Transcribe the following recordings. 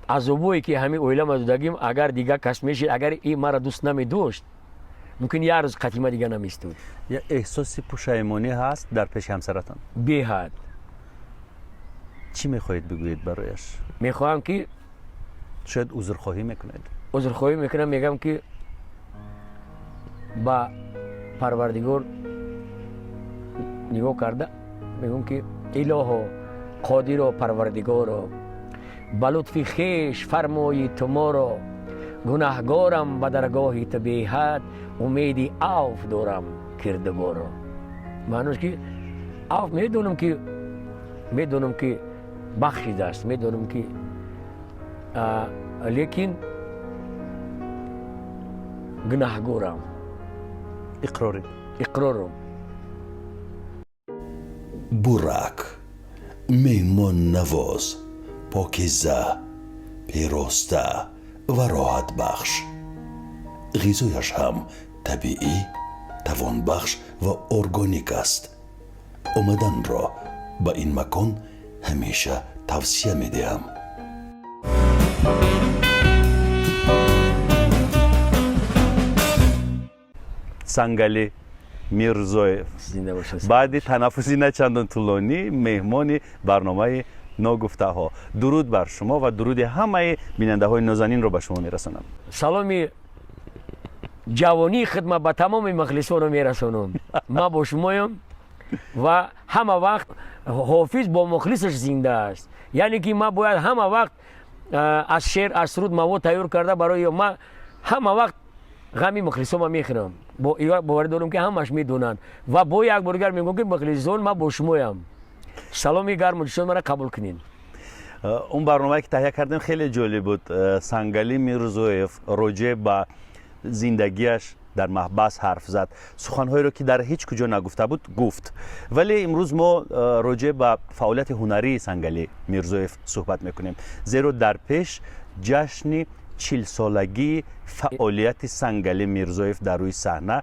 Азобое ки ҳамин оила ма додагим, агар дигар кас мешид, агар и маро дӯст намедошт, мумкин як рӯз қатима дига наместуд. Як эҳсоси пушаймонӣ ҳаст дар пеши ҳамсаратон? Беҳад. Чӣ мехоҳед бигӯед барояш? Мехоҳам ки Шояд узрхоҳӣ мекунед? Узрхоҳӣ мекунам, мегӯям ки ба Парвардигор нигоҳ карда мегӯям ки илоҳо, қодиро, Парвардигоро, ба лутфи хеш фармоӣ ту моро, гунаҳгорам ба даргоҳи ту беҳад, умеди авф дорам кирдигоро. Маънош ки авф медонам ки бахшидааст, медонам ки, лекин гунаҳгорам. Иқроред. Иқрорам. Бурак меҳмоннавоз, покиза, пироста ва роҳатбахш. Ғизояш ҳам табиӣ, тавонбахш ва органик аст. Омаданро ба ин макон ҳамеша тавсия медиҳам. Сангали Мирзоев. Зинда бошед. Баъди танаффуси на чандон тӯлонӣ меҳмони барномаи Ногуфтаҳо. Дуруд бар шумо ва дуруди ҳамаи бинандаҳои нозанинро ба шумо мерасонам. Саломи ҷавонии хидмат ба тамоми мухлисонро мерасонам. Ман бо шумоям ва ҳама вақт ҳофиз бо мухлисаш зинда аст, яъне ки ман бояд ҳама вақт аз шеър, аз суруд мавод тайёр карда барои ман ҳама вақт ғами мухлисонма мехӯрам. Боварӣ дорам ки ҳамаш медонанд ва бо як бор дигар мегӯям ки мухлисон, ман бо шумоям. Саломи гарму ҷӯшон мара қабул кунед. Он барномае ки таҳия кардем, хеле ҷолиб буд. Сангалӣ Мирзоев роҷеъ ба зиндагиаш дар маҳбас ҳарф зад, суханҳоеро ки дар ҳеҷ куҷо нагуфта буд, гуфт. Вале имрӯз мо роҷеъ ба фаъолияти ҳунарии Сангалӣ Мирзоев суҳбат мекунем, зеро дар пеш ҷашни 40-солагии фаъолияти Сангалӣ Мирзоев дар рӯи саҳна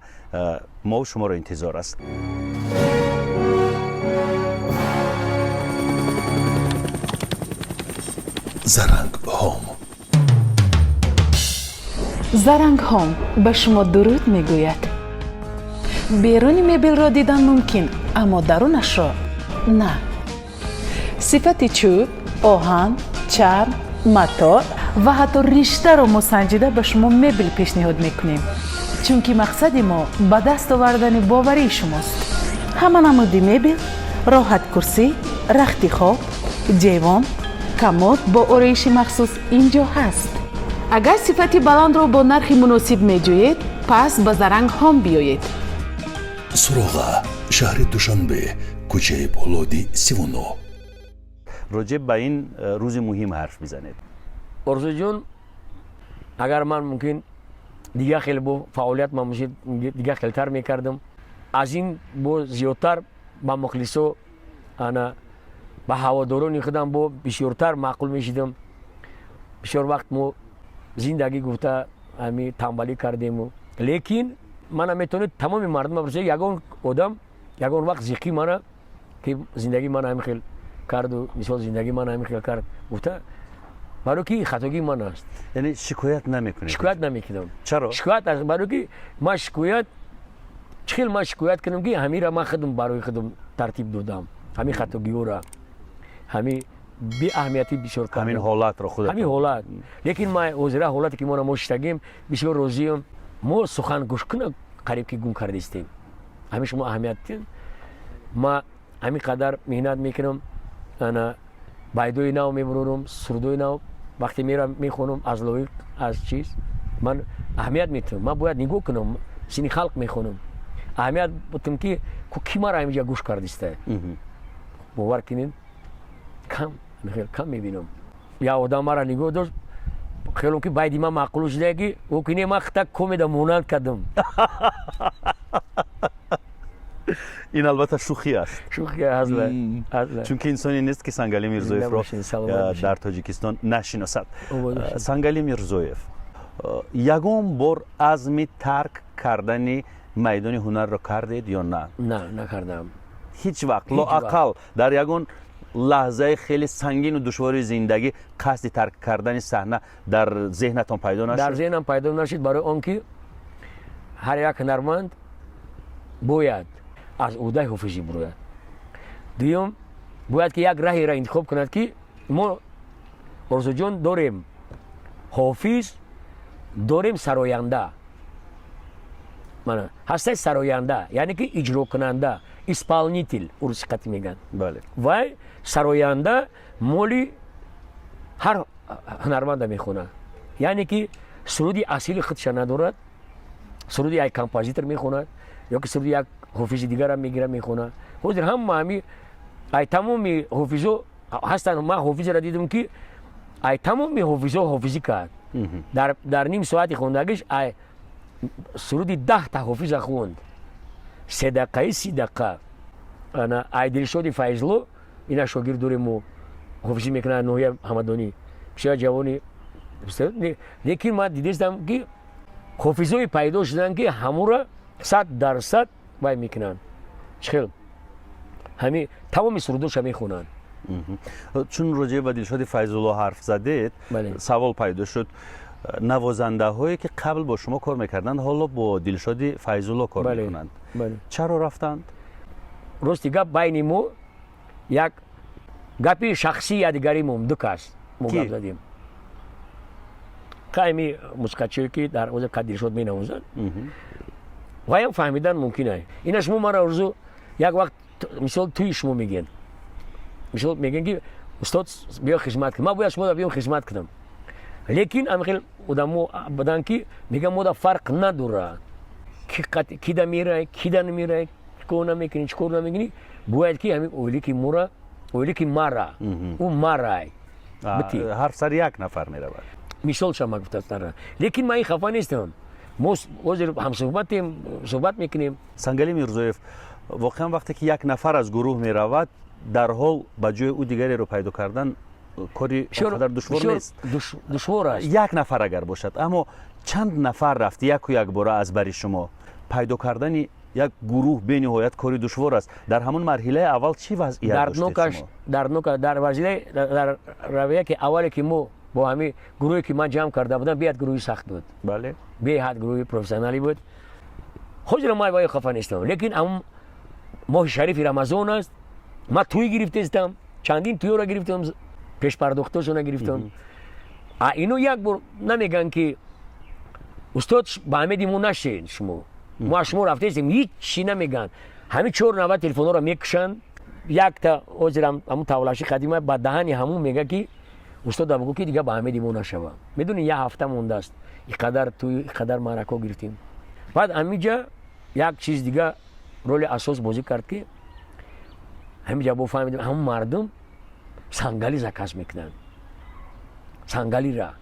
мо шуморо интизор аст. Заранг Ҳом. Заранг Ҳом ба шумо дуруд мегӯяд. Беруни мебелро дидан мумкин, аммо дарунашро на. Сифати чӯб, оҳан, чарм, матоъ ва ҳатто риштаро мо санҷида ба шумо мебел пешниҳод мекунем, чунки мақсади мо ба даст овардани боварии шумост. Ҳама намуди мебел, роҳаткурсӣ, рахти хоб, ҷевон, комод бо ороиши махсус ин ҷо ҳаст. Агар сифати баландро бо нархи муносиб меҷӯед, пас ба Заранг Ҳом биёед. Суроға: шаҳри Душанбе, кӯчаи Полоди, 39. Роҷеъ ба ин рӯзи муҳим ҳарф бизанед. Орзуҷон, агар ман мумкин дигар хел бо фаъолият ман дигар хелтар мекардам, аз ин бо зиёдтар ба мухлисо, ана ба ҳаводорони худам бо бисёртар маъқул мешидам. Бисёр вақт мо зиндагӣ гуфта ҳами тамбалӣ кардему, лекин мана метавонед тамоми мардум бипурсед, ягон одам ягон вақт зиқӣ мана ки зиндагии мана ҳамин хел карду, мисол, зиндагии мана ҳамин хел кард гуфта, барои ки хатогии ман аст. Яъне шикоят намекунед? Шикоят намекунам. Чаро? Шикоят барои ки ман шикоят чӣ хел ман шикоят кунам, ки ҳамира ман худам барои худам тартиб додам, ҳамин хатогиҳоро, ҳамин беаҳамиятӣ бисёр. Ҳамин ҳолатро худ. Ҳамин ҳолат. Лекин ман ҳозира ҳолате ки мо шиштагим, бисёр розиам. Мо сухангӯшкуна қариб ки гум кардистем. Ҳамин шумо аҳамият дидем. Ма ҳамин қадар меҳнат мекунам, ана байдои нав мебурорам, сурудои нав вақте мерам мехонам, аз лоиқ, аз чиз ман аҳамият метавам. Ман бояд нигоҳ кунам, сини халқ мехонам, аҳамият бутам ки ки мара ҳаминҷа гӯш кардиста. Бовар кунед, кам кам мебинам. Як одам мара нигоҳ дошт, хелом ки байди ман маъқул шуда, ки ӯ ки не, ман хита комеда монанд кардам. Ин албатта шӯхӣ аст. Шӯхӣ аст. Чунки инсоне нест, ки Сангалӣ Мирзоевро дар Тоҷикистон нашиносад. Сангалӣ Мирзоев, ягон бор азми тарк кардани майдони ҳунарро кардед ё на? На, накардам. Ҳеҷ вақт, лоақал дар ягон Лаҳзаи хеле сангину душвори зиндагӣ қасди тарк кардани саҳна дар зеҳнатон пайдо нашуд? Дар зеҳнам пайдо нашуд, барои он ки ҳар як ҳунарманд бояд аз ӯҳдаи ҳофизӣ бирояд. Дуюм, бояд ки як раҳеро интихоб кунад, ки мо, Орзуҷон, дорем ҳофиз, дорем сароянда. Мана ҳастаи сароянда, яъне ки иҷрокунанда, исполнитель урусӣ қатӣ мегӯянд. Вай сароянда моли ҳар ҳунарманда мехонад, яъне ки суруди асили худша надорад, суруди як композитор мехонад ё ки суруди як ҳофизи дигарам мегирад, мехонад. Ҳозир ҳама ҳами ай тамоми ҳофизо ҳастанд. Ман ҳофизеро дидам, ки ай тамоми ҳофизо ҳофизӣ кард. Дар ним соати хондагиш ай суруди 10-та ҳофиза хонд, 3 дақиқаи 30 дақиқа. Ана ай Дилшоди Файзло, ина шогирд дорем мо, ҳофизӣ мекунад, ноҳия Ҳамадонӣ, бисёр ҷавони. Лекин ман дидистам, ки ҳофизое пайдо шуданд, ки ҳамура 100% вай мекунанд, чихел ҳами тамоми сурудоша мехонанд. Чун роҷеъ ба Дилшоди Файзулло ҳарф задед, савол пайдо шуд: навозандаҳое, ки қабл бо шумо кор мекарданд, ҳоло бо Дилшоди Файзулло кор мекунанд. Чаро рафтанд? Рости гап, байни мо як гапи шахсии ядигаримон, ду кас мо гап задем. Қайми мусиқачие, ки дар ҳозир қад Дилшод менавозанд, ваям фаҳмидан мумкин ай. Ина шумо мара, Орзу, як вақт, мисол, тӯи шумо мегӯянд, мисол, мегӯянд, ки устод, биё хизмат кун. Ман бояд шумо биём хизмат кунам, лекин ами хел одамо буданд, ки мегӯянд, мода фарқ надорад, кида мерай, кида намерай, чикор намекунӣ, чикор намекунӣ, бояд ки ҳамин ойлики мора, ойлики мара, ӯ марай. Ҳарф сари як нафар меравад. Мисол шама гуфтастара, лекин ман ин хафа нестам. Мо ҳозир ҳамсуҳбатем, суҳбат мекунем. Сангали Мирзоев, воқеан, вақте ки як нафар аз гурӯҳ меравад, дарҳол ба ҷои ӯ дигареро пайдо кардан кори он қадар душвор нест. Душвор аст. Як нафар агар бошад, аммо чанд нафар рафт яку якбора аз бари шумо, пайдо кардани як гурӯҳ бениҳоят кори душвор аст. Дар ҳамон марҳилаи аввал чӣ вазъият доштед шумо? Дарднок дар вазилаи, дар равия, ки аввале ки мо бо ҳамин гурӯҳе, ки ман ҷамъ карда будам, беҳад гурӯҳи сахт буд, беҳад гурӯҳи профессионалӣ буд. Ҳозира ман ваё хафа нестам, лекин ҳамн моҳи шарифи Рамазон аст, ман тӯй гирифтестам, чандин тӯёро гирифтам, пешпардохтошона гирифтам. А ино як бор намегӯянд, ки устод, ба ҳамеди мо нашед, шумо, мо аз шумо рафтаистем, ҳиччи намегӯянд. Ҳамин чор навбат телефонҳоро мекушанд. Якта ҳозирам ҳамун тавлаши қадима ба даҳани ҳамун мега, ки устод, бигӯ, ки дига ба ҳамеди мо нашава. Медонӣ, як ҳафта мондааст, и қадар тӯй, и қадар маърако гирифтем. Баъд ҳамиҷа як чиз дига роли асос бозӣ кард, ки ҳамиҷа бо фаҳмидем, ҳамун мардум сангалӣ заказ мекунанд. Сангалира,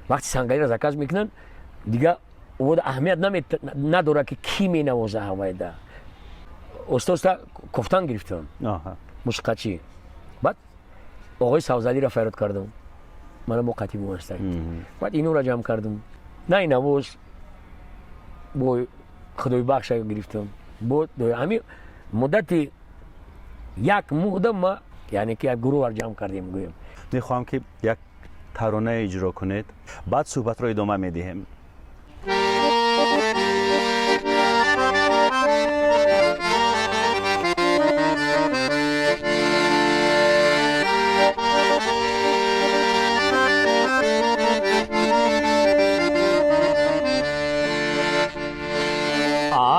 вақти сангалира заказ мекунанд, дига овода аҳамият надорад, ки кӣ менавоза. Ҳавайда оста-оста кофтан гирифтам мусиқачӣ. Баъд оғои Савзалиро фарёд кардам, мана мо қатиб ҳастем. Баъд инора ҷамъ кардам, найнавоз бо Худойбахша гирифтам. Бо ҳамин муддати як моҳда ма, яъне ки як гурӯҳар ҷамъ кардем, гӯем. Мехоҳам, ки як тарона иҷро кунед, баъд суҳбатро идома медиҳем.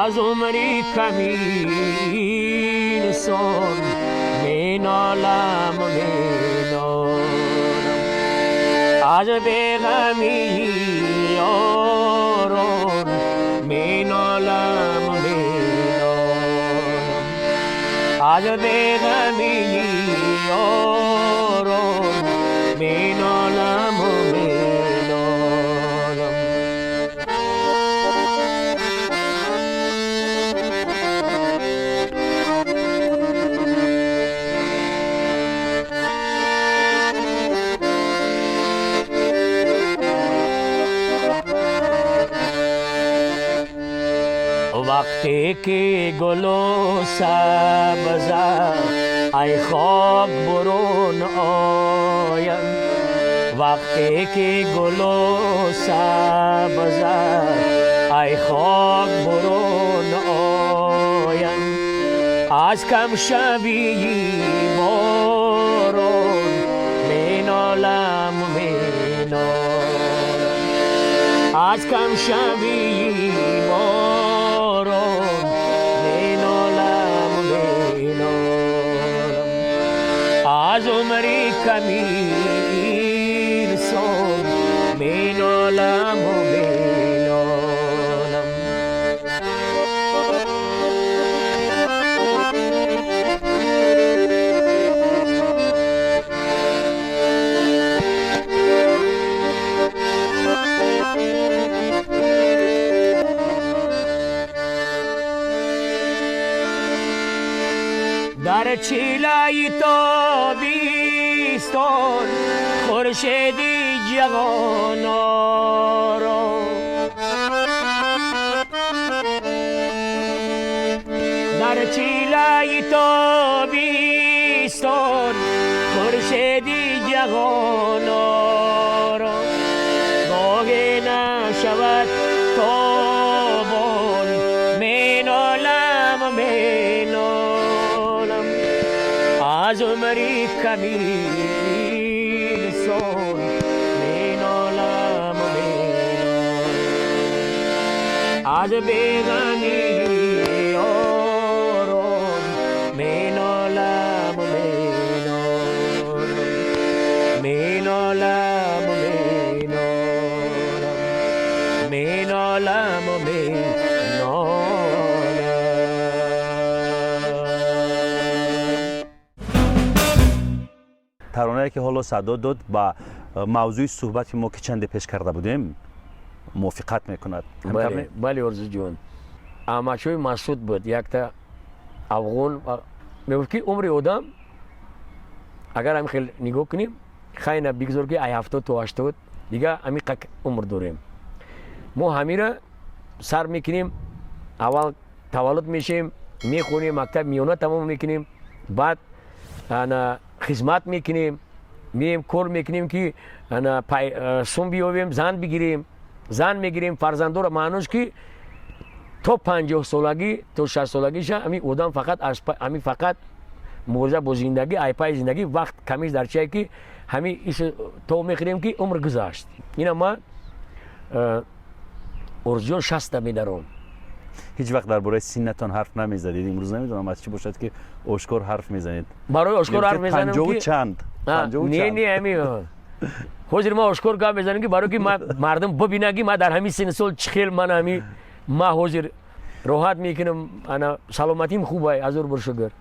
Аз умри ками инсон менолам, менолам, аз беғами ёрон менолам, менолам, аз беғами ёрон менолам, менолам. Вақте ки гулу сабза ай хок бурун оянд, вақте ки гулу сабза ай хок бурун оянд, аз камшавии борон менолам, менолам, аз камшавии борон менолам, менолам, аз умри ками инсон менолам, менолам. Дар чилаи тобистон хуршеди ҷаҳоноро, дар чилаи тобистон хуршеди ҷаҳоноро, гоҳе нашавад тобон, менолам, менолам, аз умри ками инсон менолам, менолам, аз беғамии ёрон менолам, менолам, менолам, менолам, менолам, менолам. Таронае ки ҳоло садо дод, ба мавзӯи суҳбати мо, ки чанде пеш карда будем, мувофиқат мекунад. Бале, бале, Орзуҷон. Аҳмадшоҳи Масуд буд, якта афғон, мегуфт, ки умри одам, агар ҳамин хел нигоҳ кунем, хайна бигзор, ки ай 70 то 80 дига ҳамин қак умр дорем. Мо ҳамира сар мекунем, аввал таваллуд мешем, мехонем, мактаб миёна тамом мекунем, баъд ана хизмат мекунем, меем, кор мекунем, ки ана сум биёбем, зан бигирем, зан мегирем, фарзандора. Маънош ки то 50 солагӣ, то 60 солагиша ҳамин одам фақат ҳамин фақат мубориза бо зиндагӣ, айпаи зиндагӣ, вақт камиш дар чие, ки ҳамин ис то мехӯрем, ки умр гузашт. Ина ма, Орзуҷон, 60-та медаром. Ҳеҷ вақт дар бораи синнатон ҳарф намезадед. Имрӯз намедонам, аз чӣ бошад, ки ошкор ҳарф мезанед. Барои ошкор ҳарф мезанам. Панҷову ки чанд? Панҷову не. Чанд? Не, ҳамин ҳозир ма ошкор гап мезанам, ки барои ки мардум бибинад, ки ма дар ҳамин синни сол чӣ хел ман ҳамин ма ҳозир роҳат мекунам, ана саломатим хубай, ҳазор бор шукр.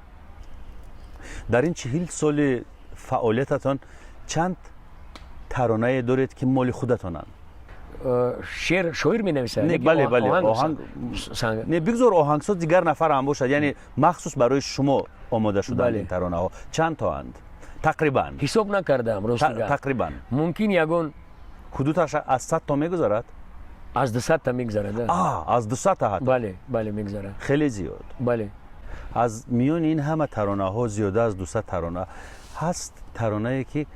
Дар ин 40 соли фаъолиятатон чанд таронае доред, ки моли худатонанд? Шеър шоир менависад? Не, бале, бале, оҳанг не, бигзор оҳангсоз дигар нафар ҳам бошад, яъне махсус барои шумо омода шуданд. Ин таронаҳо чанд тоанд тақрибан? Ҳисоб накардам, рости гап. Тақрибан. Мумкин ягон ҳудудаш аз 100 то мегузарад? Аз 200-та мегузарад. Аз 200-та ҳатто? Бале, бале, мегузарад. Хеле зиёд. Бале. Аз миёни ин ҳама таронаҳо, зиёда аз 200 тарона ҳаст, таронае ки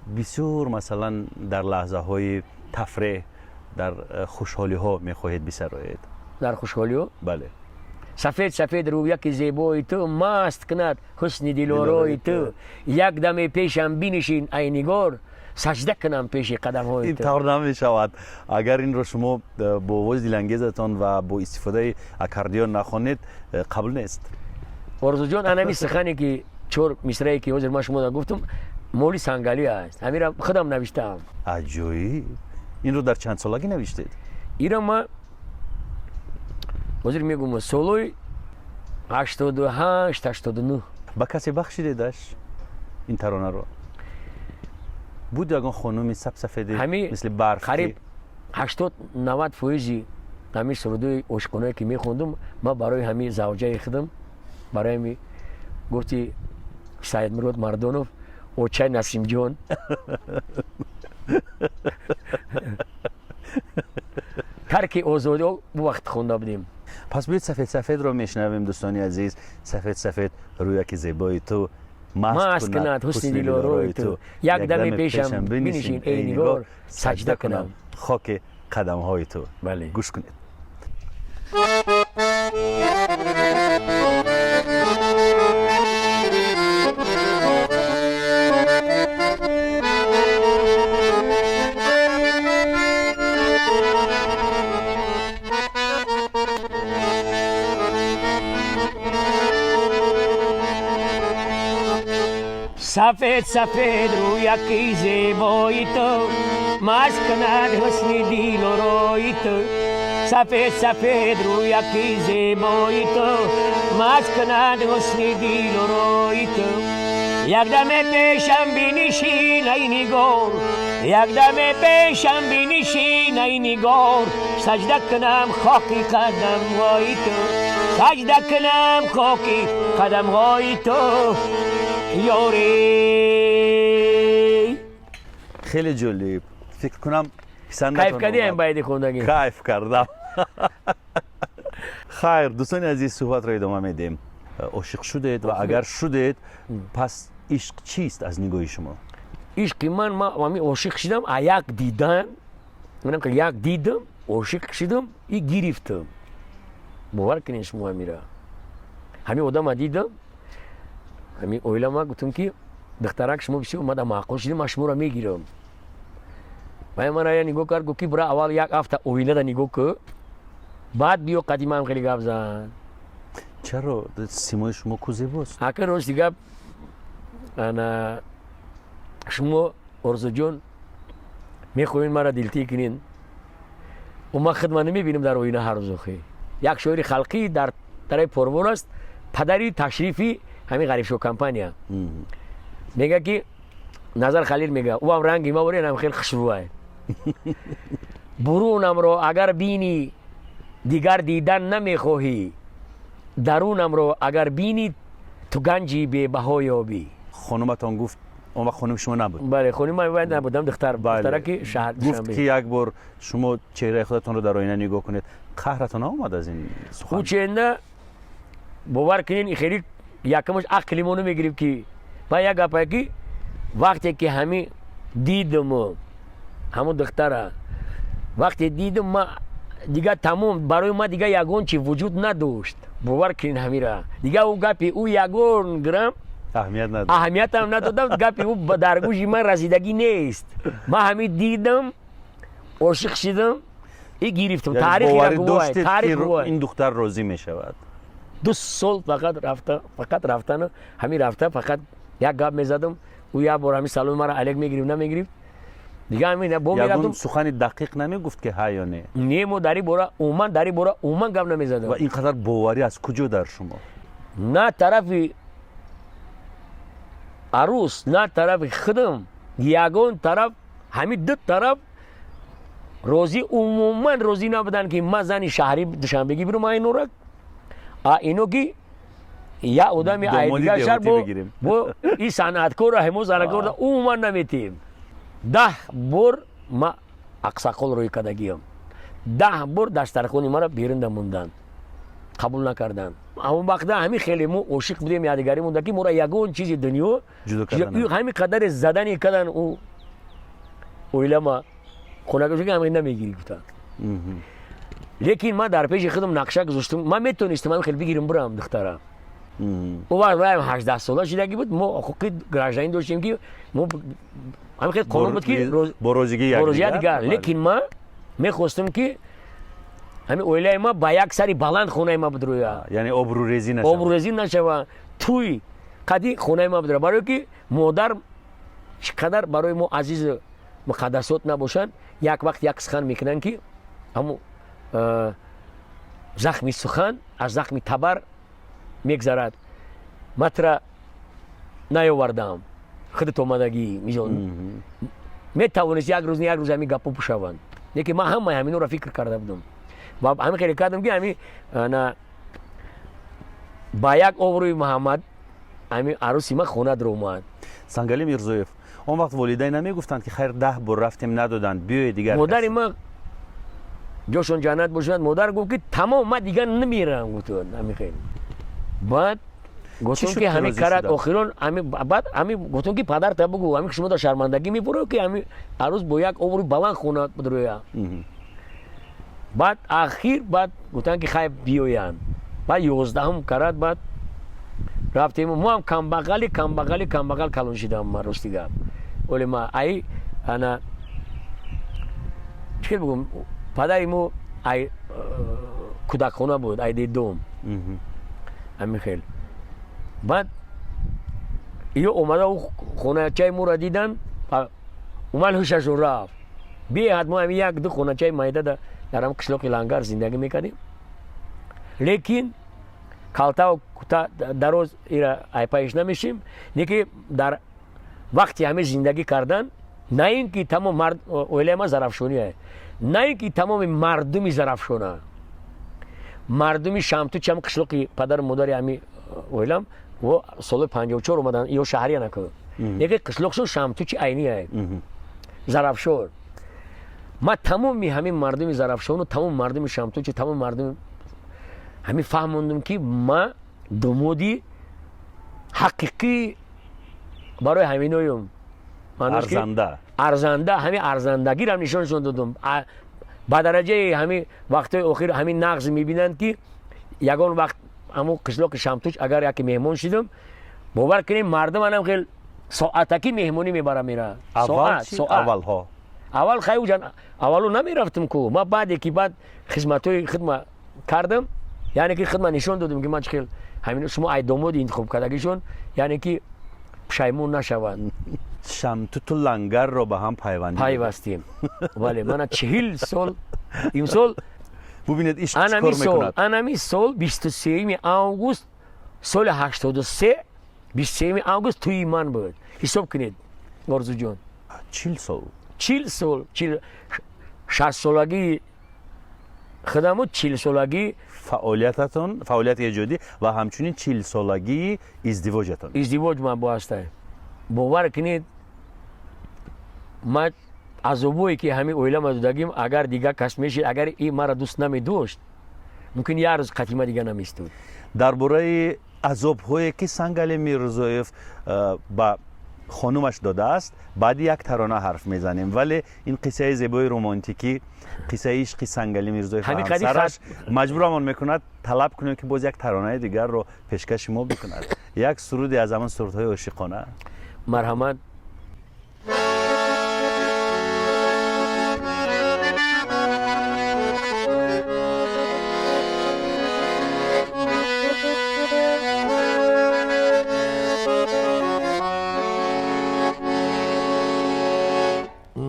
бисёр, масалан, дар лаҳзаҳои тафреҳ, дар хушҳолиҳо мехоҳед бисароед? Дар хушҳолиҳо? Бале. Сафед сафед рӯяки зебои ту маст кунад ҳусни дилорои ту, як даме пешам бинишин, ай нигор, саҷда кунам пеши қадамҳои Ин ту. тавр намешавад. Агар инро шумо бо овози дилангезатон ва бо истифодаи аккордеон нахонед, қабул нест. Орзуҷон, анами сухане, ки чор мисрае, ки ҳозир ман шумо гуфтам, моли Сангалӣ аст. Ҳамира худам навиштаам. Аҷоиб! Инро дар чанд солагӣ навиштед? Ира ма ҳозир мегӯм, солҳои 88, 89. Ба касе бахшидедаш ин таронаро? Буд ягон хонуми сабсафеди Ҳами мисли барф? Қариб 80-90 фоизи ҳамин сурудои ошиқонае, ки мехондум, ман барои ҳамин завҷаи худам, барои ҳами гуфти Саидмурод Мардонов, очай Насимҷон. Тарки озодӣ, он вақт хонда будем. Пас биёед сафед сафедро мешунавем, дӯстони азиз. Сафед сафед рӯяки зебои ту, маст кунад ҳусни дилорои ту, як даме пешам бинишин, эй нигор, саҷда кунам хоки қадамҳои ту. Гӯш кунед. Сафед сафед рӯяки зебои ту, маст кунад ҳусни дилорои ту. Сафед сафед рӯяки зебои ту, маст кунад ҳусни дилорои ту. Якдаме пешам бинишин, ай нигор, якдаме пешам бинишин, ай нигор, саҷда кунам хоки қадамҳои ту, саҷда кунам хоки қадамҳои ту, ёре. Хеле ҷолиб, фикр кунам писандатон. Кайф кардиам байди хондагӣ? Кайф кардам. Хайр, дӯстони азиз, суҳбатро идома медиҳем. Ошиқ шудед ва агар шудед, пас ишқ чист аз нигоҳи шумо? Ишқи ман, ҳамин ошиқ шидам, а як дидан, манам як дидам, ошиқ шидам и гирифтам. Бовар кунед шумо ҳамира. Ҳамин одама дидам, ҳамин оила ма гуфтам, ки духтарак, шумо бисёр мада маъқул шидам, ман шуморо мегирам. Вай мана я нигоҳ кард, гуфт, ки бира, аввал як ҳафта оилада нигоҳ кӯ, баъд биё қадимаам хеле гап зан. Чаро? Симои шумо ку зебост. Ака, рости гап, ана шумо, Орзуҷон, мехоҳед маро дилтӣ кунед. Ман худ ман намебинам дар оина ҳар рӯз. Охи, як шоири халқӣ дар тарафи Порвор аст, падари ташрифи ҳамин Ғарибшо компания, мега, ки Назар Халил мега, ӯ ҳам ранги ма боренам, хеле хушрӯай. Бурунамро агар бинӣ, дигар дидан намехоҳӣ, дарунамро агар бинӣ, ту ганҷи бебаҳо ёбӣ. Хонуматон гуфт, он вақт хонуми шумо набуд? Бале, хонуми ман набудам, духтар, духтараки шаҳр. Гуфт, ки як бор шумо чеҳраи худатонро дар оина нигоҳ кунед. Қаҳратон наомад аз ин сухан? Ӯ ченда, бовар кунед, хеле якамаш ақли мо намегирифт, ки ба як гапае, ки вақте ки ҳамин дидам ҳамон духтара, вақте дидам, ма дигар тамом, барои ма дигар ягон чи вуҷуд надошт. Бовар кунед ҳамира, дигар ӯ гапи ӯ ягон грамм аҳамият надод. Аҳамиятам надодам. Гапи ӯ дар гӯши ман расидагӣ нест. Ман ҳамин дидам, ошиқ шидам и гирифтам. Таърих, ин духтар розӣ мешавад? 2 сол фақат рафта, фақат рафтану ҳамин рафта, фақат як гап мезадам. Ӯ як бор ҳамин саломи мара алек мегирифт, намегирифт, дигар ҳамин бо мерафтам. Сухани дақиқ намегуфт, ки ҳа ё не? Не, мо дар ин бора умуман, дар ин бора умуман гап намезадам. Ва ин қадар боварӣ аз куҷо дар шумо? На тарафи арӯс, на тарафи худам, ягон тараф, ҳамин ду тараф розӣ, умуман розӣ набуданд, ки ман зани шаҳри Душанбегӣ бирам айнорак, а ино ки як одами айдигар шаҳр бо и санъаткорро, ҳамо санъаткорро умуман наметиҳем. 10 бор ма ақсақол рӯй кардагиям, 10 бор дастархони маро берунда монданд, қабул накарданд. Ҳамон вақта ҳамин хеле мо ошиқ будем якдигарӣ монда, ки моро ягон чизи дунё ҳамин қадаре задани кардан. Ӯ оилама хонагашо ҳамин намегирӣ гуфтанд. Лекин ман дар пеши худам нақша гузоштам, ман метонистам ҳамин хел бигирам, бирам духтара. Ӯ вақт ваям 18 сола шидагӣ буд, мо ҳуқуқи гражданин доштем, ки мо ҳамин хел қонун буд, ки бо розигии якдигар. Лекин ман мехостам, ки ҳамин оилаи ма ба як сари баланд хонаи ма бидроя. Яъне обрӯрезӣ нашава. Обрӯрезӣ нашава, тӯй қади хонаи ма бидроя, барое ки модар чӣ қадар барои мо азизу муқаддасот набошанд, як вақт як сухан мекунанд, ки ҳамун захми сухан аз захми табар мегзарад. Матра наёвардам, худат омадагӣ. Мисол, метавонист як рӯз, як рӯз ҳамин гапҳо пушаванд, лекин ман ҳамаи ҳаминҳоро фикр карда будам ва ҳамин хеле кардам, ки ҳамин на ба як обрӯи Муҳаммад ҳамин арӯси ман хона даромад. Сангали Мирзоев, он вақт волидайн намегуфтанд, ки хайр, 10 бор рафтем, надоданд, биёед дигар? Модари ман Ҷошон ҷаннат бошад. Модар гуфт, ки тамом, ман дигар намерам, гуфт ҳамин хел. Баъд гуфтум, ки ҳамин карат охирон ҳамин. Баъд ҳамин гуфтум, ки падарта бугӯ, ҳамин шумо дар шармандагӣ мебуро, ки ҳамин арӯз бо як обрӯи баланд хона бидроя. Баъд ахир баъд гуфтанд, ки хай, биёянд. Баъд 11-ум карат баъд рафтем. Мо ҳам камбағали камбағали камбағал калон шидам ман, рости гап. Оле ма ай ана чӣ бигӯм, падари мо ай кӯдакхона буд, ай детдом, ҳамин хел. Баъд ё омада хоначаи моро дидан, умал ҳушашон рафт беҳад. Мо ҳамин як ду хоначаи майда дар ҳам қишлоқи Лангар зиндагӣ мекардем, лекин калтау кута дароз ира айпаиш намешим. Неки дар вақти ҳамин зиндагӣ кардан, на ин ки тамом оилаи ма зарафшоние, на ин ки тамоми мардуми Зарафшона, мардуми Шамтучам, қишлоқи падару модари ҳами оилам, во соли 54 омадан, ё шаҳрия наку, неки қишлоқшон Шамтучи айния Зарафшон. Ма тамоми ҳамин мардуми Зарафшону тамоми мардуми Шамтучи, тамоми мардуми ҳамин фаҳмондум, ки ма домоди ҳақиқӣ барои ҳаминоюм. Арзанда. Арзанда, ҳамин арзандагиро нишоншон додум ба дараҷаи ҳамин вақтҳои охир ҳамин нағз мебинанд, ки ягон вақт ҳамун қишлоқи Шамтуч агар яке меҳмон шидум, бовар кунем, мардум анам хел соатакӣ меҳмонӣ мебара мера. Аввалҳо? Аввал хай уҷан аввалу намерафтум ку ма. Баъде ки баъд хизматҳои хидма кардам, яъне ки хидма нишон додум, ки ман чӣ хел ҳамин шумо ай домоди интихоб кардагишон, яъне ки пушаймон нашаванд. Шамтуту Лангарро ба ҳам пайванд пайвастем. Бале, мана 40 сол имсол. Бубинед, ишқ чӣ кор мекунад. Анами сол 23-юми август соли 83, 23-юми август тӯи ман буд. Ҳисоб кунед, Орзуҷон. 40 сол. 40 сол, 60-солагии худаму 40-солагӣ. Фаъолиятатон, фаъолияти эҷодӣ ва ҳамчунин 40-солагии издивоҷатон. Издивоҷ ман бо ҳастай. Бовар кунед, ман азобое ки ҳамин оилама додагим, агар дигар кас мешид, агар и маро дӯст намедошт, мумкин як рӯз қатима дига наместуд. Дар бораи азобҳое ки Сангали Мирзоев ба хонумаш додааст, баъди як тарона ҳарф мезанем, вале ин қиссаи зебои романтикӣ, қиссаи ишқи Сангалӣ Мирзоев ва ҳамсараш маҷбурамон мекунад талаб кунем, ки боз як таронаи дигарро пешкаши мо бикунад, як суруде аз ҳамон сурудҳои ошиқона. Марҳамат.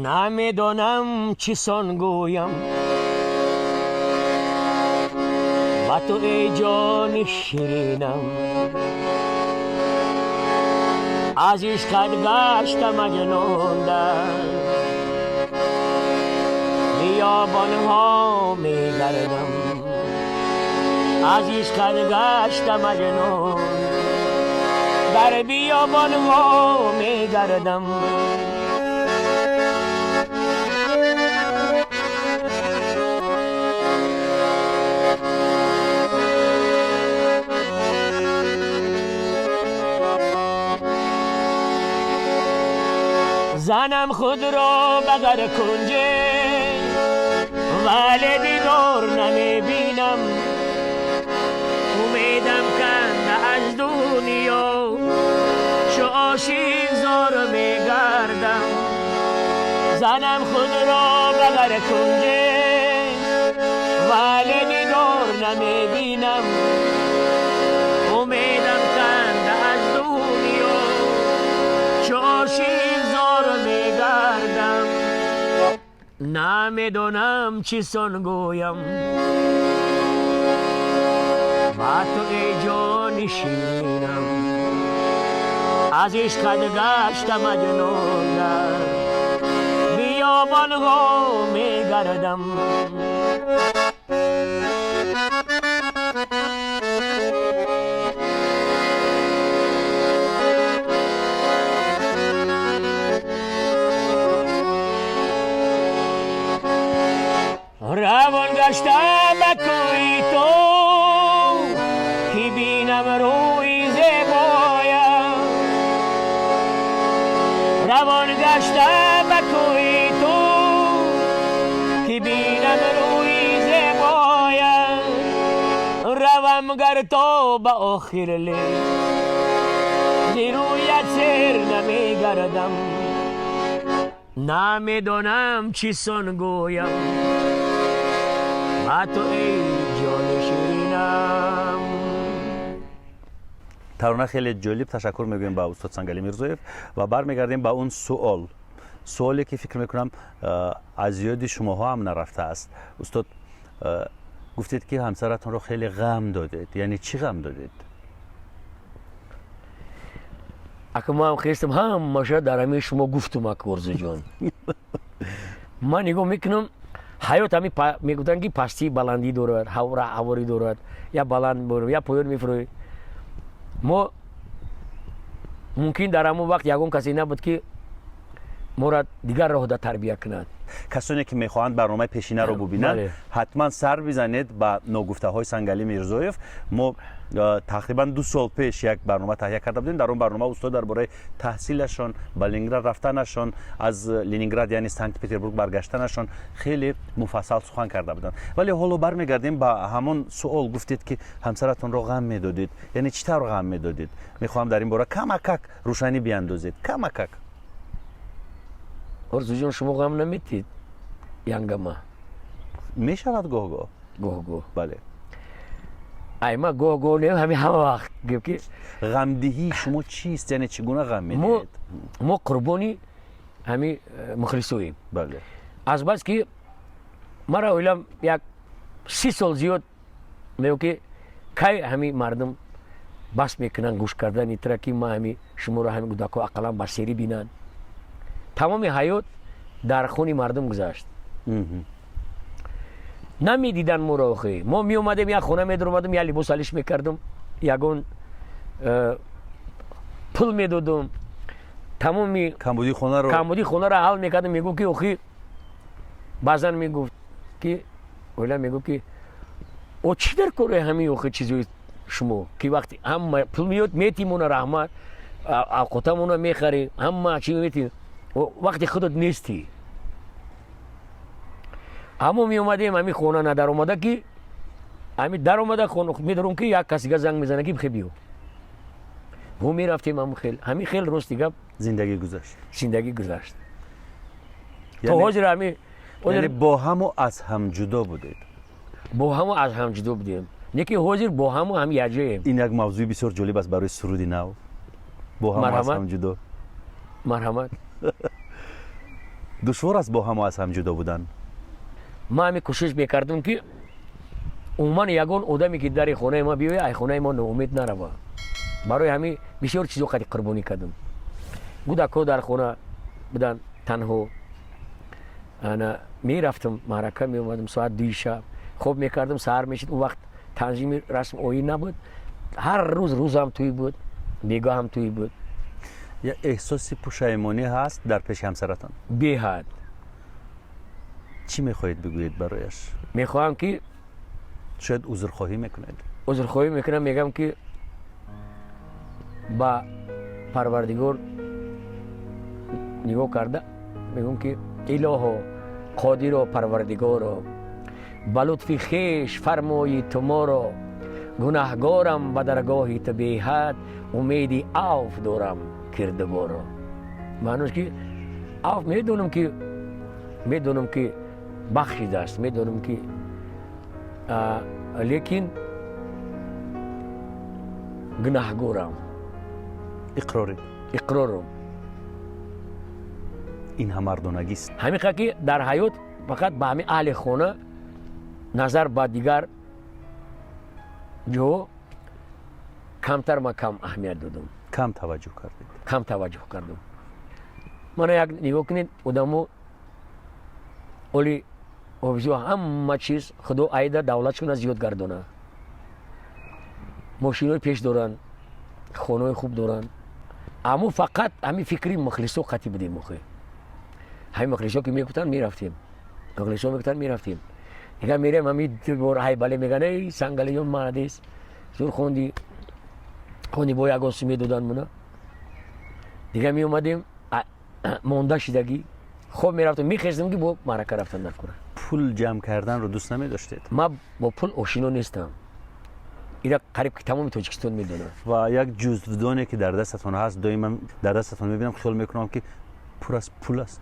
Намедонам чӣ сон гӯям ба ту, эй ҷони ширинам, аз ишқат гашта маҷнун, дар биёбонҳо мегардам, аз ишқат гашта маҷнун, дар биёбонҳо мегардам. Занам худро ба кунҷе, вале дидор намебинам. Умедам канда аз дунё, чу ошиқ зор мегардам. Занам худро ба кунҷе, вале дидор намебинам. Умедам канда аз дунё, чу ошиқ зор мегардам. Намедонам чӣ сон гӯям ба ту, эй ҷони ширинам, аз ишқат гашта маҷнун, дар биёбонҳо мегардам. Равон. Гашта ба кӯи ту, ки бинам рӯи зебоят. Равон гашта ба кӯи ту, ки бинам рӯи зебоят. Равам гар то ба охир, лек зи рӯят сер намегардам. Намедонам чӣ сон гӯям ба ту, эй ҷони ширинам. Тарона хеле ҷолиб. Ташаккур мегӯем ба устод Сангалӣ Мирзоев ва бармегардем ба он суол, суоле ки фикр мекунам, аз ёди шумоҳо ҳам нарафтааст. Устод, гуфтед, ки ҳамсаратонро хеле ғам додед. Яъне чӣ ғам додед? Ака, ман хестам, ҳамаша дар ҳамин шумо гуфтум. Ака Орзуҷон, ман нигоҳ мекунам, ҳаёт ҳами мегуфтанд, ки пастии баландӣ дорад, ҳаворӣ дорад, я баланд меборӣ, я поён мефурӯӣ. Мо мумкин дар ҳамон вақт ягон касе набуд, ки моро дигар роҳда тарбия кунад. Касоне ки мехоҳанд барномаи пешинаро бубинанд, ҳатман сар бизанед ба ногуфтаҳои Сангалӣ Мирзоев. Мо тақрибан 2 сол пеш як барнома таҳия карда будем. Дар он барнома устод дар бораи таҳсилашон, ба Ленинград рафтанашон, аз Ленинград, яъне Санкт Петербург баргаштанашон хеле муфассал сухан карда буданд. Вале ҳоло бармегардем ба ҳамон суол. Гуфтед, ки ҳамсаратонро ғам медодед. Яъне чӣ тавр ғам медодед? Мехоҳам дар ин бора камакак рӯшанӣ биандозед, камакак. Орзуҷон, шумо ғам наметид янгама? Мешавад гоҳ-гоҳ. Гоҳ-гоҳ? Бале. Ай, ма гоҳ-гоҳ не, ҳами ҳама вақт гӯ ки. Ғамдиҳии шумо чист? Яъне чӣ гуна ғам медиҳед? Мо қурбони ҳами мухлисоем. Азбас ки мара оилам як 30 сол зиёд мегӯ, ки кай ҳами мардум бас мекунанд гӯш кардани тира, ки ма ҳами шуморо, ҳами кӯдакҳо ақаллан ба серӣ бинанд. Тамоми ҳаёт дар хуни мардум гузашт. Намедидан моро охи. Мо меомадем, як хона медаромадем, як либос алиш мекардам, ягон пул медодум, тамоми камбудии хонаро. Камбудии хонаро ҳал мекардам. Мегуфт, ки охи, баъзан мегуфт, ки оила мегуфт, ки о, чӣ дар кори ҳамин охи чизои шумо, ки вақти ҳама пул меёд, метимона, раҳмат, авқотамона мехарӣ, ҳама чи мети, вақти худат нестӣ. Аммо меомадем, ҳамин хона надаромада, ки ҳамин даромада медорум, ки як касига занг мезана, ки бихе биё. Мо мерафтем. Ҳамин хел, ҳамин хел, рости гап. Зиндагӣ гузашт. Зиндагӣ гузашт то ҳозир ҳамин. Яъне бо ҳаму аз ҳам ҷудо будед? Бо ҳаму аз ҳам ҷудо будем, не ки ҳозир бо ҳаму ҳам якҷоем. Ин як мавзӯи бисёр ҷолиб аст барои суруди нав, бо ҳаму аз ҳам ҷудо. Марҳамат. Душвор аст бо ҳаму аз ҳам ҷудо будан? Ман ҳамин кӯшиш мекардам, ки умуман ягон одаме, ки дари хонаи ма биёяд, ай хонаи мо ноумед нарава. Барои ҳамин бисёр чизо қади қурбонӣ кардам. Кӯдакҳо дар хона буданд танҳо. Ана мерафтам маърака, меомадам соат 2-и шаб, хоб мекардам, саҳар мешид. Он вақт танзими расм оин набуд, ҳар рӯз рӯзам тӯй буд, бегоҳам тӯй буд. Як эҳсоси пушаймонӣ ҳаст дар пеши ҳамсаратон? Беҳад. Чӣ мехоҳед бигӯед барояш? Мехоҳам, ки Шояд узрхоҳӣ мекунед? Узрхоҳӣ мекунам. Мегӯям, ки ба Парвардигор нигоҳ карда мегӯям, ки илоҳо, қодиро, Парвардигоро, ба лутфи хеш фармои ту моро. Гунаҳгорам ба даргоҳи ту беҳад, умеди авф дорам, кирдигоро. Маънош, ки авф медонам, ки бахшидааст, медонам, ки лекин гунаҳгорам. Иқроред. Иқрорам. Ин ҳам мардонагист. Ҳамин ки дар ҳаёт фақат ба ҳамин аҳли хона назар ба дигар ҷо камтар ма кам аҳамият додам. Кам таваҷҷӯҳ кардед. Кам таваҷҷӯҳ кардам. Мана як нигоҳ кунед, одамо оли обизо, ҳама чиз Худо айда давлатшона зиёд гардона, мошинои пеш доранд, хонаҳои хуб доранд, аммо фақат ҳамин фикри мухлисо қатӣ будем. Охи, ҳамин мухлисо ки мегуфтанд, мерафтем, мухлисо мегуфтанд, мерафтем. Дига мерем, ҳами бор ҳай бале меган, эй Сангалиён, молодец, зур хонди, хонди, бо ягон су медодан муна. Дига меомадем, монда шидагӣ, хоб мерафтам, мехестам, ки бо маърака рафтан дар кора. Пул ҷамъ карданро дӯст намедоштед? Ман бо пул ошино нестам, ира қариб ки тамоми Тоҷикистон медонам. Ва як ҷузвдоне, ки дар дастатон ҳаст, доима дар дастатон мебинам, хиёл мекунам, ки пур аз пул аст.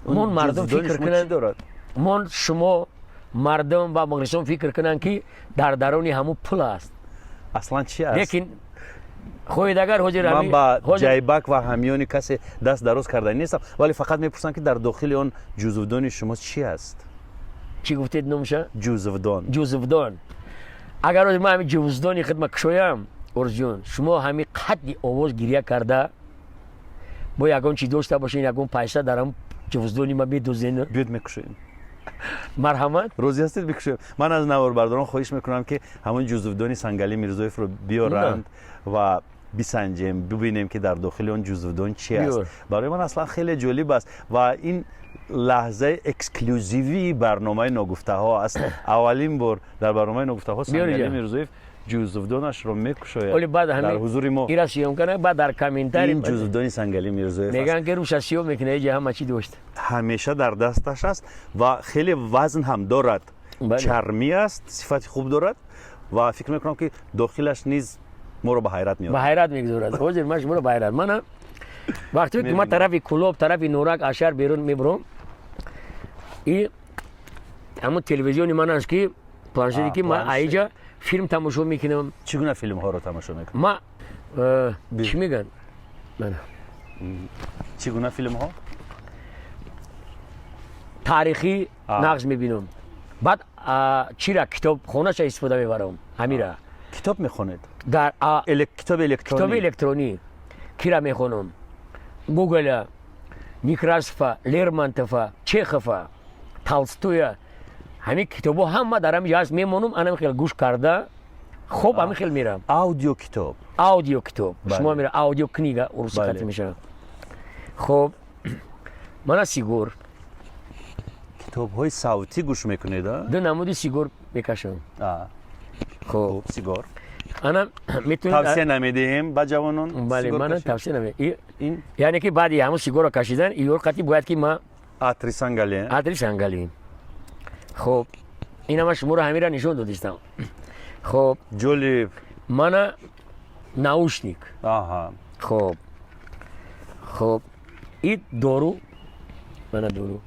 Мон мардум фикр кунанд дорад. Мон шумо мардум ва мухлисон фикр кунанд, ки дар даруни ҳамун пул аст. Аслан чи аст? Лекин хоҳед, агар ҳозир Ман ба ҷайбак ва ҳамёни касе даст дароз карда нестам, вале фақат мепурсам, ки дар дохили он ҷузвдони шумо чӣ аст? Чӣ гуфтед номша? Ҷузвдон. Ҷузвдон. Агар ҳозир ман ҳамин ҷузвдони хидма кушоям, Орзуҷон, шумо ҳамин қадди овоз гиря карда, бо ягон чи дошта бошед, ягон пайса дар ҳам ҷузвдони ма медозен. Биёд, мекушоем. Марҳамат. Розӣ ҳастед, бикушоем? Ман аз наворбардорон хоҳиш мекунам, ки ҳамон ҷузвдони Сангалӣ Мирзоевро биёранд ва бисанҷем, бибинем, ки дар дохили он ҷузвдон чи аст. Барои ман аслан хеле ҷолиб аст ва ин лаҳзаи эксклюзивии барномаи Ногуфтаҳо аст. Аввалин бор дар барномаи Ногуфтаҳо Сангалӣ Мирзоев ҷузвдонашро мекушояд дар ҳузури мо. Ира съёмка кана, баъд дар комментарий. Ин ҷузвдони Сангалӣ Мирзоев. Мегӯянд, ки рӯша съём мекунад, иҷа ҳама чӣ дошт. Ҳамеша дар дасташ аст ва хеле вазн ҳам дорад, чармӣ аст, сифати хуб дорад ва фикр мекунам, ки дохилаш низ моро ба ҳайрат меорад. Ба ҳайрат мегузорад. Ҳозир ман шуморо ба ҳайрат. Мана вақте ки ман тарафи Кӯлоб, тарафи Норак аз шаҳр берун мебурам, и ҳамун телевизиони ман аст, ки планшете, ки ман аиҷа филм тамошо мекунам. Чӣ гуна филмҳоро тамошо мекунед? Ма чӣ мегӯянд, Чӣ гуна филмҳо? Таърихӣ нағз мебинам. Баъд чира, китобхонаша истифода мебарам, ҳамира. Китоб мехонед? Дар Китоби электронӣ? Китоби электронӣ. Кира мехонам? Гоголя, Некрасова, Лермонтова, Чехова, Толстоя. Ҳамин китобҳо ҳама дар ҳамин ҷо ҳаст. Мемонам, анам хел гӯш карда, хоб ҳамин хел мерам. Аудиокитоб. Аудиокитоб. Шумо мера аудиокнига урусӣ қати мешавад. Хоб, мана сигор. Китобҳои савтӣ гӯш мекунед? Ду намуди сигор мекашам. Хоб, сигор. Ана метавонед. Тавсия намедиҳем ба ҷавонон. Бале, мана тавсия намедиҳем, яъне ки баъди ҳамун сигорро кашидан иёр қати бояд ки ма Атри Сангалӣ. Атри Сангалӣ. Хоб, ина ман шуморо ҳамира нишон додистам. Хоб. Ҷолиб. Мана наушник. Хоб, хоб, и дору, мана дору.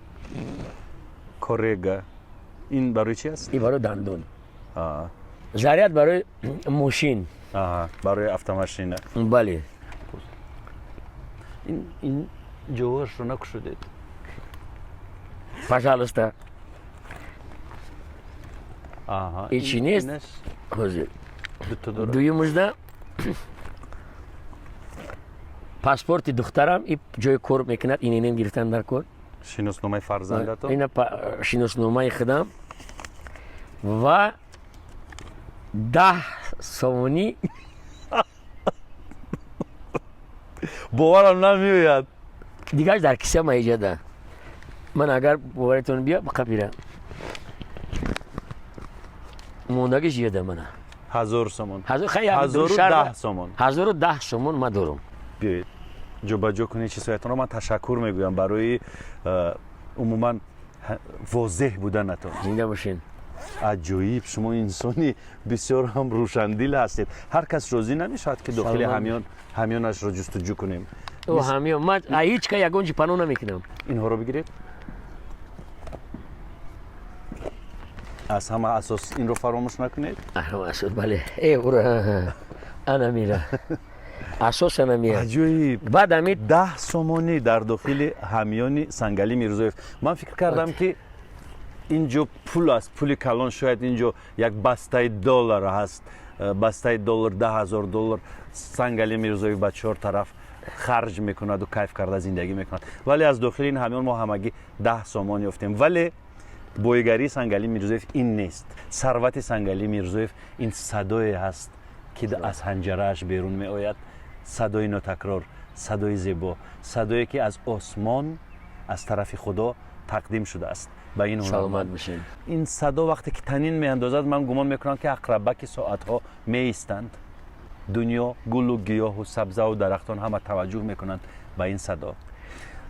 Коррега. Ин барои чи аст? И барои дандон. Заряд барои мошин. Барои автомашина. Бале. Ин ҷоҳоашро накушудед. Пожалуйста. Ҳечи нест ҳозир. Дуюмужда паспорти духтарам, и ҷои кор мекунад, ининем гирифтан дар кор. Шиносномаи фарзандатон. Ина шиносномаи худам ва 10 сомонӣ. Боварам намеояд. Дигарш дар киса маиҷада. Ман агар боваритон бия, қапира мондагиш ҷиёда, мана. 1000 сомон, 1010 сомон. 1010 сомон ма дорам. Биёед, ҷобаҷо кунед чизҳоятонро. Ман ташаккур мегӯям барои умуман возеҳ буданатон. Зинда бошед. Аҷоиб, шумо инсони бисёр ҳам рӯшандил ҳастед. Ҳар кас розӣ намешавад, ки дохили ҳамёнашро ҷустуҷӯ кунем. Ҳамён ман ҳеҷ ка ягон чи паноҳ намекунам. Инҳоро бигиред. Аз ҳама асос инро фаромӯш накунед. Асос, бале. Э, ура, ана мира, асос ана мира. Аҷоиб. Баъд ами 10 сомонӣ дар дохили ҳамёни Сангалӣ Мирзоев. Ман фикр кардам, ки ин ҷо пул аст, пули калон, шояд ин ҷо як бастаи доллар ҳаст, бастаи доллар, 10 000 доллар Сангалӣ Мирзоев ба чор тараф харҷ мекунаду кайф карда зиндагӣ мекунад. Вале аз дохили ин ҳамён мо ҳамагӣ 10 сомон ёфтем. Вале боигарии Сангалӣ Мирзоев ин нест. Сарвати Сангалӣ Мирзоев ин садое ҳаст, ки аз ҳанҷарааш берун меояд, садои нотакрор, садои зебо, садое, ки аз осмон. Аз тарафи Худо тақдим шудааст ба ин Саломат бошед. Ин садо вақте ки танин меандозад, ман гумон мекунам, ки ақрабаки соатҳо меистанд. Дунё, гулу гиёҳу сабзаву дарахтон ҳама таваҷҷӯҳ мекунанд ба ин садо.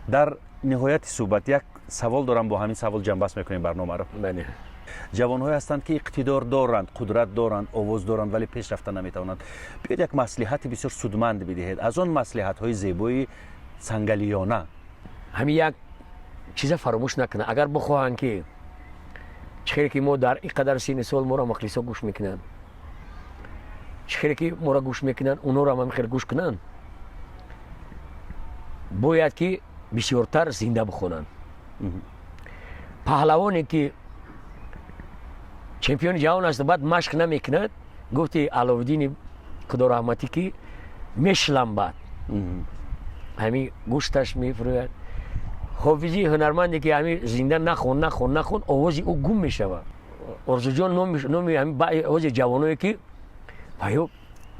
Дар ниҳояти суҳбат як савол дорам, бо ҳамин савол ҷамъбаст мекунем барномаро. Бале. Ҷавонҳое ҳастанд, ки иқтидор доранд, қудрат доранд, овоз доранд, вале пеш рафта наметавонанд. Биёед, як маслиҳати бисёр судманд бидиҳед аз он маслиҳатҳои зебои сангалиёна. Ҳамин як чиза фаромӯш накунанд, агар бихоҳанд, ки чӣ хеле ки мо дар ин қадар синни сол моро мухлисо гӯш мекунанд, чӣ хеле ки моро гӯш мекунанд, онҳоро ҳам ҳамин хел гӯш кунанд, бояд ки бисёртар зинда бихонанд. Паҳлавоне ки чемпиони ҷаҳон аст, баъд машқ намекунад, гуфти Аловиддини худораҳматӣ, ки мешламбад, ҳамин гӯшташ мефурӯяд. Ҳофизи ҳунарманде ки ҳамин зинда нахон, нахон, нахон, овози ӯ гум мешавад. Орзуҷон, номи ҳамин баъзе ҷавоное ки ё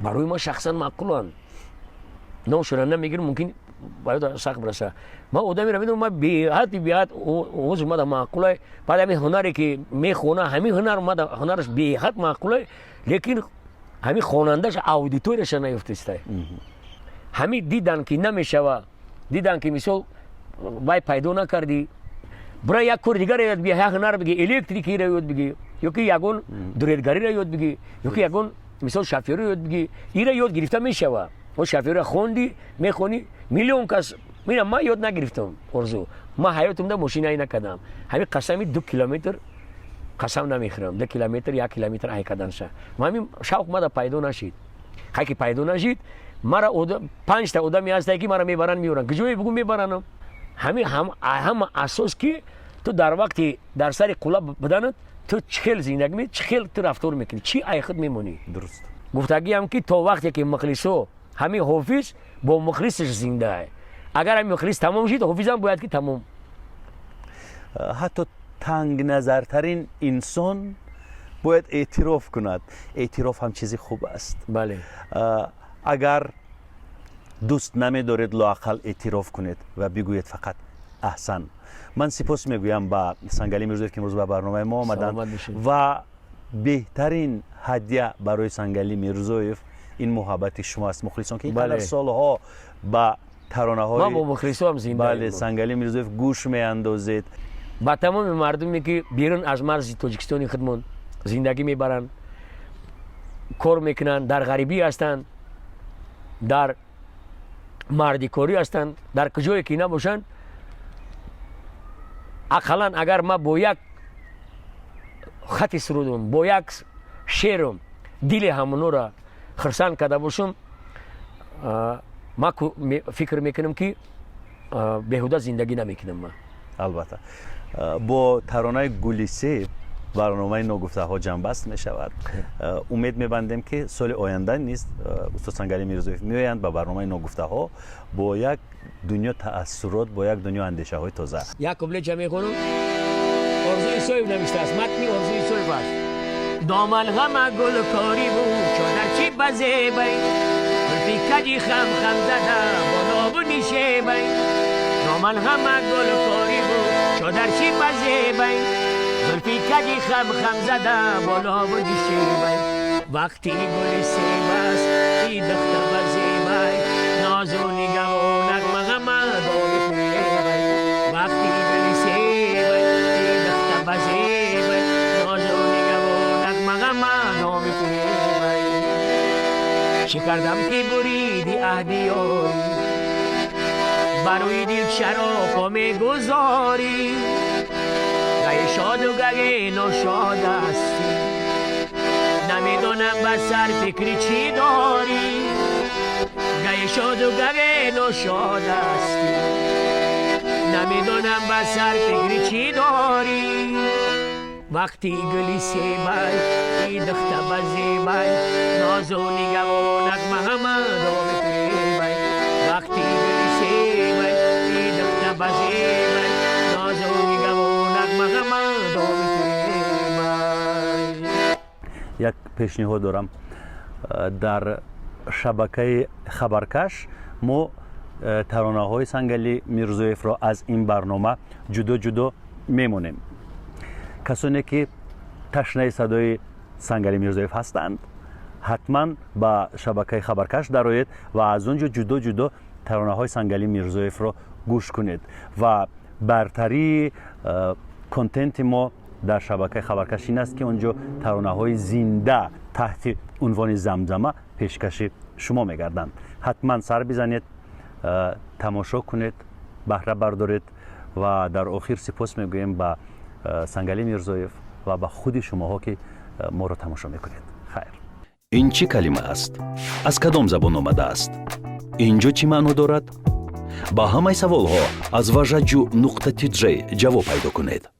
барои ман шахсан маъқуланд, номшона намегирам, мумкин бояд сахт бираса. Ман одамеро медонам, ман беҳадди беҳад овози мада маъқулай, баъд ҳамин ҳунаре ки мехона, ҳамин ҳунар мада, ҳунараш беҳад маъқулай, лекин ҳамин хонандаш аудиторияша наёфтистай. Ҳамин дидан ки намешава, дидан ки мисол вай пайдо накардӣ, бира як кори дигаре ёд бигӣ, як ҳунар бигӣ, электрикиро ёд бигӣ ё ки ягон дуредгариро ёд бигӣ, ё ки ягон мисол шофёриро ёд бигӣ. Ира ёд гирифта мешава. О, шофёриро хонди, мехонӣ, миллион кас мина. Ман ёд нагирифтам, Орзу, ман ҳаётумда мошина ай накардам. Ҳамин қасами 2 километр қасам намехӯрам, 2 километр, 1 километр ай карданша. Ма ҳамин шавқ мада пайдо нашид. Хай, ки пайдо нашид, мара панҷта одаме ҳастае, ки мара мебаранд, меоранд, куҷое бугу мебаранам. Ҳамин ҳама асос, ки ту дар вақти дар сари қулла буданат ту чӣ хел зиндагӣ, чӣ хел ту рафтор мекунӣ, чӣ ай худ мемонӣ. Дуруст. Гуфтагиам, ки то вақте ки мухлисо, ҳамин ҳофиз бо мухлисаш зиндаа. Агар ҳамин мухлис тамом шид, ҳофизам бояд ки тамом. Ҳатто тангназартарин инсон бояд эътироф кунад. Эътироф ҳам чизи хуб аст. Бале. Агар дӯст намедоред, лоақал эътироф кунед ва бигӯед фақат аҳсан. Ман сипос мегӯям ба Сангалӣ Мирзоев, ки имрӯз ба барномаи мо омаданд. Ва беҳтарин ҳадя барои Сангалӣ Мирзоев ин муҳаббати шумо аст, мухлисон, ки ин қадар солҳо ба таронаҳои Сангалӣ Мирзоев гӯш меандозед. Ба тамоми мардуме, ки берун аз марзи Тоҷикистони худмон зиндагӣ мебаранд, кор мекунанд, дар ғарибӣ ҳастанд, дар мардикорӣ ҳастанд, дар куҷое ки набошанд, ақаллан агар ман бо як хати сурудум, бо як шеърум дили ҳамонора хурсанд карда бошам, ман фикр мекунам, ки беҳуда зиндагӣ намекунам ман. Албатта, бо таронаи «Гули себ» барномаи «Ногуфтаҳо» ҷамъбаст мешавад. Умед мебандем, ки соли оянда низ устод Сангалӣ Мирзоев меоянд ба барномаи «Ногуфтаҳо» бо як дунё таассурот, бо як дунё андешаҳои тоза. Як куплетча мехонам, Орзу Исоев навиштааст, матни Орзу Исоев аст. Доман ҳама гулкорӣ буд, чодарчи ба зебай, зулфи каҷи хам хам зада болову нишебай. Доман ҳама гулкорӣ буд, чодарчи ба зебай, зулфи каҷи хам хам зада болову нишебай. Вақти гули себ аст, и духта ба зебай, нозу нигаҳу нағма ҳама доми фиребай. Вақти гули себай, и духта ба зебай, нозу нигаҳу нағма ҳама доми фиребай. Чӣ кардам, ки буриди аҳди ёрӣ? Барои дил чаро по мегузорӣ? Гаҳе шоду, гаҳе ношод ҳастӣ, намедонам ба сар фикри чӣ дорӣ. Гаҳе шоду, гаҳе ношод ҳастӣ, намедонам ба сар фикри чӣ дорӣ. Вақти гули себай, и духта ба зебай, нозу нигаҳу нағма ҳама доми фиребай. Вақти гули себай, и духта ба зебай, нозу нигаҳу нағма ҳама доми фиребай. Як пешниҳод дорам. Дар шабакаи «Хабаркаш» мо Таронаҳои Сангалӣ Мирзоевро аз ин барнома ҷудо ҷудо мемонем. Касоне ки ташнаи садои Сангалӣ Мирзоев ҳастанд, ҳатман ба шабакаи Хабаркаш дароед ва аз он ҷо ҷудо ҷудо таронаҳои Сангалӣ Мирзоевро гӯш кунед. Ва бартарии контенти мо дар шабакаи Хабаркаш ин аст, ки он ҷо таронаҳои зинда таҳти унвони замзама пешкаши шумо мегарданд. Ҳатман сар бизанед, тамошо кунед, баҳра бардоред. Ва дар охир сипос мегӯем ба Сангалӣ Мирзоев ва ба худи шумоҳо, ки моро тамошо мекунед. Хайр. Ин чӣ калима аст? Аз кадом забон омадааст? Ин ҷо чӣ маъно дорад? Ба ҳамаи саволҳо аз важаҷу нуқта тиҷ ҷавоб пайдо кунед.